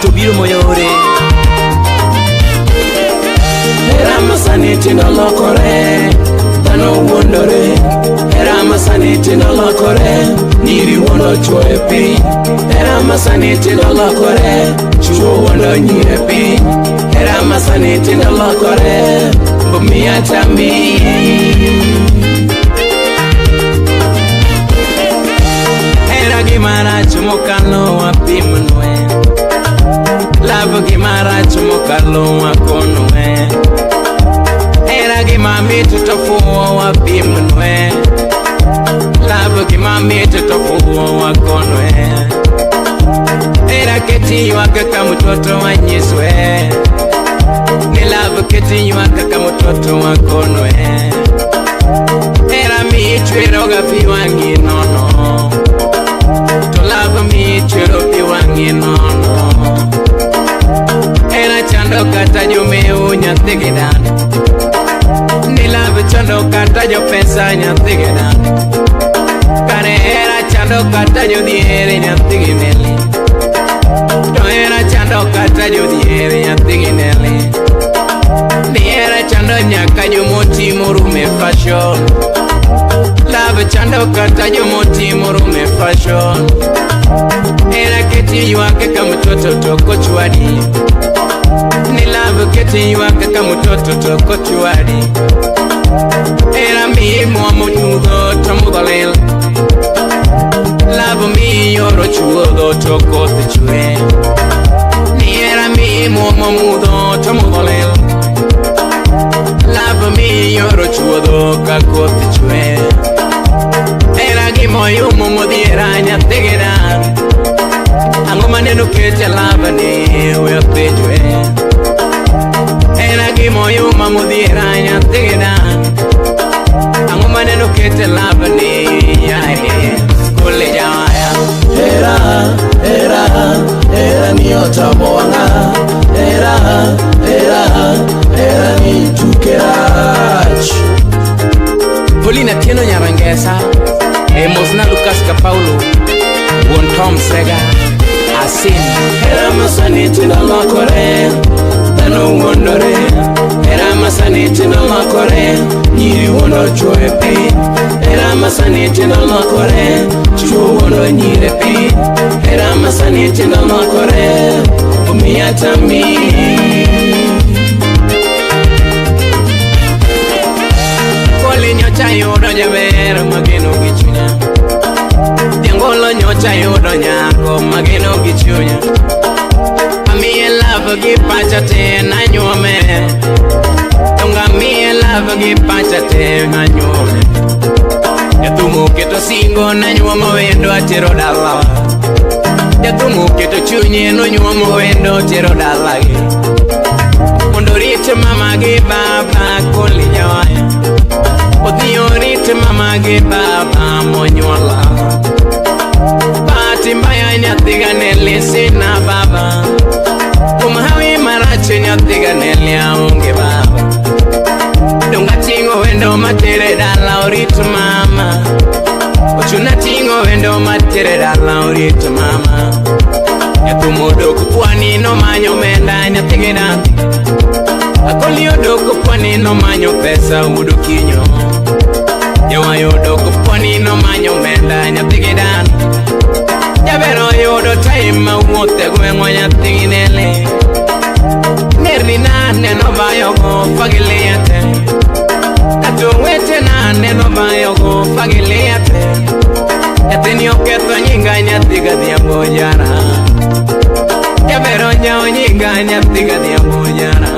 to biro moyore. Hera masani tinde olokore, dhano wuondore. Hera masani tinde olokore, nyiri wuondo chuo e piny. Hera masani tinde olokore, chuo wuondo nyiri e piny. Hera masani tinde olokore, miya tami. Hera gima rach mokalo wapimnwe. Love gima rach mokalo wakonwe. Hera gima mit to fuwo wapimnwe. Love gima mit to fuwo wakonwe. Hera keti ywak ka mtoto wanyiswe. Ni love keti ywak ka mtoto wakonwe. Hera mi chwero ga pi wang'i nono. To love mi chwero pi wang'i nono. Hera chando kata jomeo nyathi gi dani. Ni love chando kata jopesa nyathi gi dani. Kare hera chando kata jodhier nyathi gi neli. To hera chando kata jodhier nyathi gi neli. Ni hera chando nyaka jomoti morume fashion. Love chando kata jomoti morume fashion. Hera keti ywak ka mtoto to kochwadi. Ni love keti ywak ka mtoto to kochwadi. Hera mi muomo nyudho to mudho lil. Love mi yoro chuodho to koth chwe. Ni hera mi muomo mudho to mudho lil. Love mi yoro chuodho ka koth chwe. Hera gimoyumo modhiera nyathi gi dan. Ang'o maneno kete love ni we penjwe. Hera gimoyuma modhiera nyathi gi dan. Ang'o maneno kete love ni yae kole jawaya. Hera, hera, hera ni otamo wang'a. Hera, hera, hera ni tuke rach. Paulina Tieno Nyarangesa, e Mosna Lucas Kapaulo, Wuon Tom Sega, Asin. Hera masani tinde olokore, dhano wuondore. Hera masani tinde olokore, nyiri wuondo chuo e piny. Hera masani tinde olokore, chuo wuondo nyiri e piny. Hera masani tinde olokore, omiya tami. Koli nyocha yudo jaber mageno gi chunya. Jangolo nyocha yudo nyako mageno gi chunya. Amiye love gi pacha te nanyuome. Donga amiye love gi pacha te nanyuome. Jathum oketo singo nanyuomo wendo atero dalawa. Jathum oketo chunye nonyuomo wendo otero dalagi. Mondo orit mama gi baba koli jawaya. Odhi orit mama gi baba monyuola. Bahati mbaya nyathi ga neli sina baba. Kuom hawi marach nyathi ga neli aonge baba. Donga ting'o wendo matere dala orit mama. Ochuna ting'o wendo matere dala orit mama. Jathum odok pwani nomanyo omenda nyathi gi dan. Akoli odok pwani nomanyo pesa wuod Okinyo. Jawayo odok pwani nomanyo omenda nyathi gi dan. Jaber oyudo time mawuoth e gweng'wa nyathi gi nele. Nderni na neno bayogo fagilia te. Kato wetena neno bayogo fagilia te. Nyathini oketho nyinga nyathi gadhiambo jara. Jaber onjawo nyinga nyathi gadhiambo jara.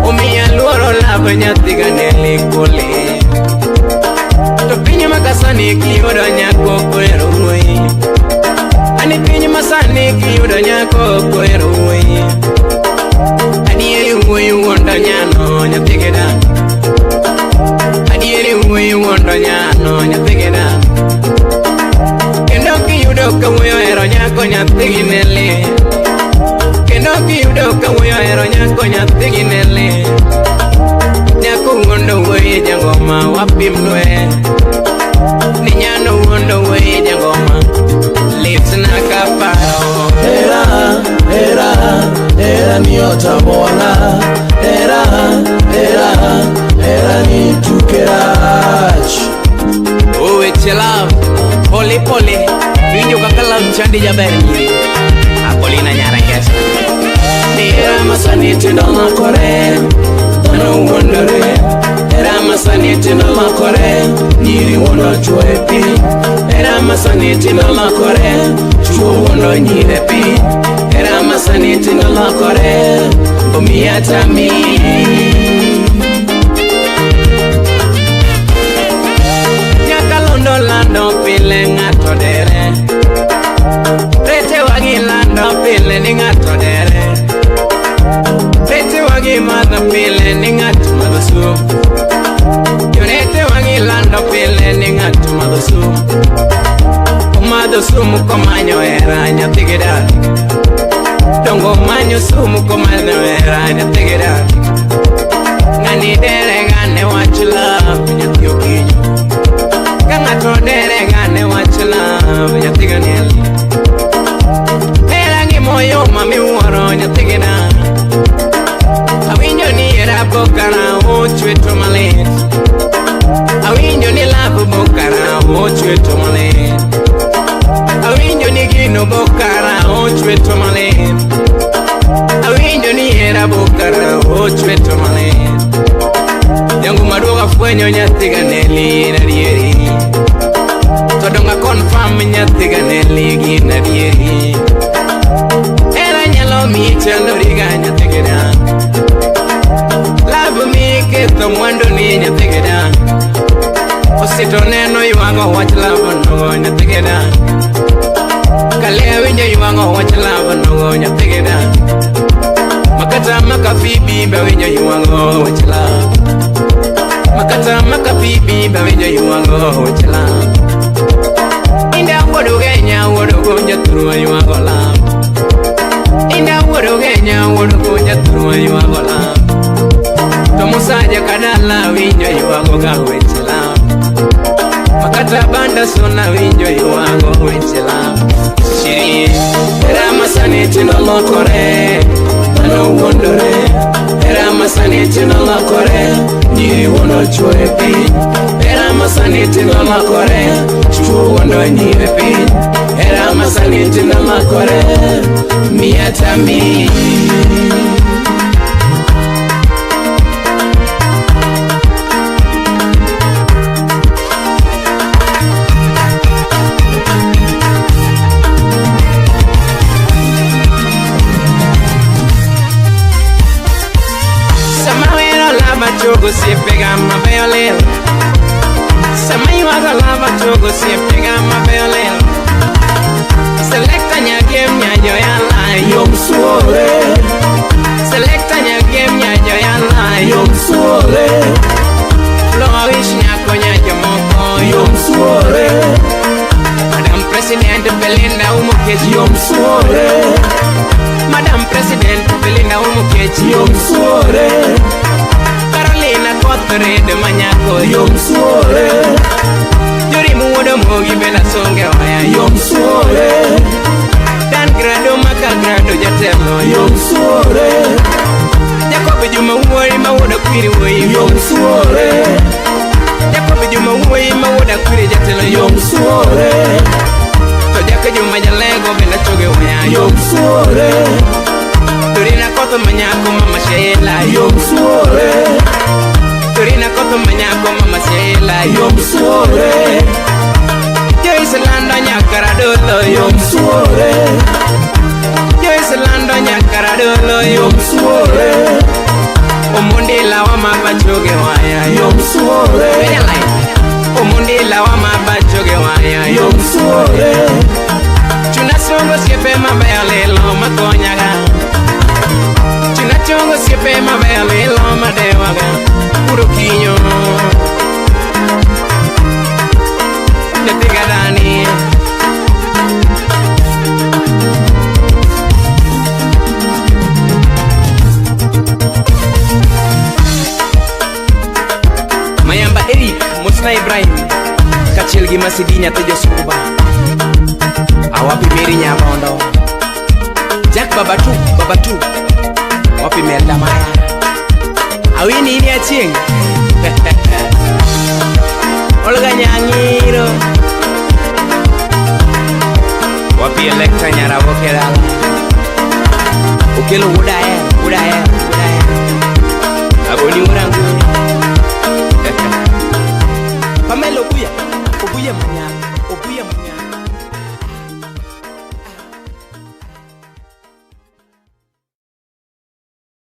Omiya luoro love nyathi ganeli kole. To piny makasani kiyudo nyako kohero wuoyi. Ani piny masani kiyudo nyako kohero wuoyi. Adieri wuoyi wuondo nyano nyathi gi dan. Adieri wuoyi wuondo nyano nyathi gi dan. Kendo kiyudo ka wuoyi ohero nyako nyathi gi neli. Kendo kiyudo ka wuoyi ohero nyako nyathi gi neli. Nyako wuondo wuoyi jangoma wapimnwe. Ni nyano wuondo wuoyi jangoma litna kaparo. Hera, otamo wang'a. Hera, hera, hera ni tuke rach. Oweche love, pole pole, winjo kaka love chandi jaber nyiri. Apolina Nyarangesa. Hera masani tindo makore, dhano wuondore. Hera masani tindo makore, nyiri wuondo chwo e piny. Hera masani tindo makore, chwo wuondo nyiri e piny. Hera masani tindo lokore, omiya tami. Nyakalondo lando pile ng'ato dere. Retewa gi lando pile ni ng'ato dere. Retewa gi madho pile ni ng'ato madho sum. Joretewa gi lando pile ni ng'ato madho sum. Omadho sum komanyo hera nyathi gi dala. Dongo manyo sum komanyo hera nyathi gi dala. Ng'ani dere gane wach love nyathi okinyo. Ka ng'ato dere gane wach love nyathi ganiel. Hera gi moyo mamiwuoro nyathi gi dala. Awinjo ni hera bokara ochweto malit. Awinjo ni love bokara ochweto malit. Awinjo ni gino bokara ochweto malit. Awinjo ni hera bokara ochweto malit. Jangu maduogo afwenyo nyathi ganeli in adieri. To donga confirm nyathi ganeli gin adieri. Hera nyalo miyi chandori ga nyathi gi dala. Love mi ketho mwandu ni nyathi gi dala. Osito neno ywago wach love nogo nyathi gi dala. Kale awinjo ywago wach love nogo nyathi gi dala. Makata makafibi be awinjo ywago wach love. Makata makafibi be awinjo ywago wach love. Inda wuod Ugenya wuod Ogunja thurwa ywago love. Inda wuod Ugenya wuod Ogunja thurwa ywago love. To Musa jakadala winjo ywago ga weche love. Makata banda sona winjo ywago weche love. Shiri hera masani tindo lokore, dhano wuondore. Hera masani tindo lokore, nyiri wuondo chwo e piny. Hera masani tindo lokore, chwo wuondo nyiri e piny. Hera masani tindo lokore, miya tami. Sama wero lava chogo siepega mabeyo lil. Sama ywago lava chogo siepega mabeyo lil. Selecta nyagem nyajo yala Yom suore, Selecta nyagem nyajo yala yom suore, Flo awish nyako nyajo moko yom suore, Madam President Belinda Umukechi yom suore, Madam President Belinda Umukechi yom suore, Carolina Kothred manyako yom suore, Jorimu wuodo mogi benda songe waya yom suore, Dan Grado maka Grado jatelo yom suore, Jacob Juma wuoyi ma wuod Akwiri wuoyi yom suore, Jacob Juma wuoyi ma wuod Akwiri jatelo yom suore, To Jack Juma jalego benda choge waya yom suore, Torina Kotho manyako mama Sheila yom suore, Torina Kotho manyako mama Sheila yom suore, Joyce Lando nyakaradolo yom suore, Joyce Lando nyakaradolo yom suore, Omondi lawa ma bachoge waya yom suore, Omondi lawa ma bachoge waya yom suore, Chuna songo siepe mabeyo lilo makonyaga. Chuna chongo siepe mabeyo lilo madewaga. Puro kinyo nyathi gadani. Mayamba Eric Mosna Ibrahim kaachiel gi Masidi nyathi Josuba. Awapi Mary Nyabondo Jack Babatu Babatu Wapi Melda Maya? Awini ini achieng'. Olga Nyang'iro. Wapi Electa Nyaraboke dala. Okelo wuoda ahero, wuoda ahero, wuoda ahero. Agoni wuoda.